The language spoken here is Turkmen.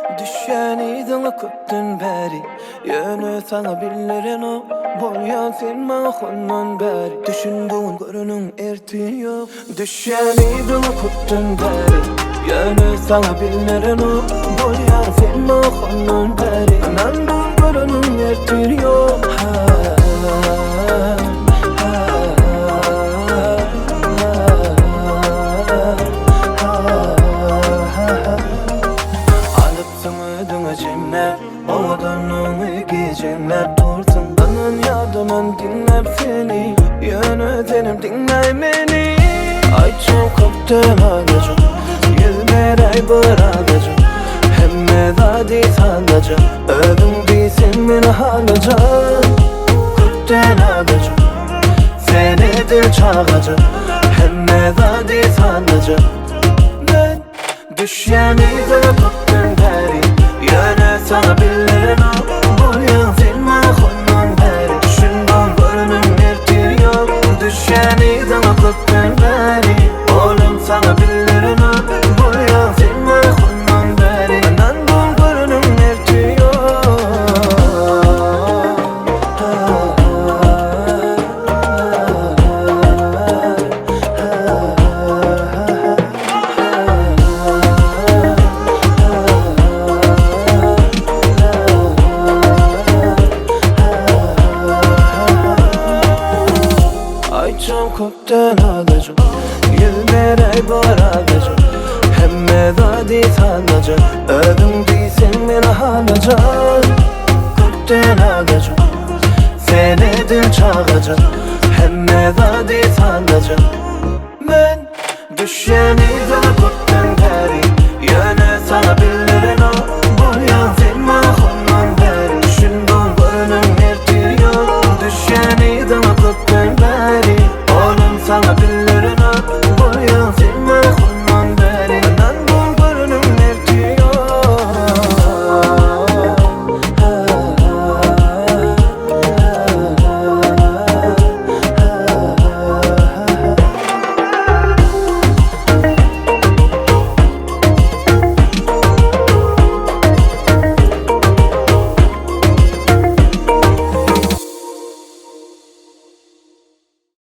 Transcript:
Düşýän yzyňa köpden bäri Ýöne saňa bildirenok Bolýan sen maňa hondan bäri Düşün bu gün göreniň ertir ýok Düşýän yzyňa köpden bäri Ýöne saňa bildirenok Bolýan sen maňa hondan bäri Ynan bu gün göreniň ertir ýok Ha ha ha ha ha Alypsyň özüňe jemläp Owadanlygyňy gijeňläp dursuň Ynan ýadaman diňläp seni Ýöne senem diňläý meni Aýtjak köpden azajyk Ýüz beräý bir azajyk Hemme zady sadaja Özüň diýseň meni halajak Köpden azajyk Sen edil çagajyk Hemme zady sadaja Men Düşýän yzyňa köpden bäri Ýöne saňa bildirenok Bolýaň sen maňa hondan bäri Düşün bol göreniň ertir ýok Düşýän yzyňa köpden bäri Olam saňa bildirenok Bolýaň sen maňa hondan bäri Ynan bol göreniň ertir ýok Aýtjam köpden azajyk Ýüz beräý bar azajyk Hemme zady sadaja Özüň diýseň men halajak Köpden azajyk Sen edil çagajyk Hemme zady sadaja Men düşýän yzyňa köpden.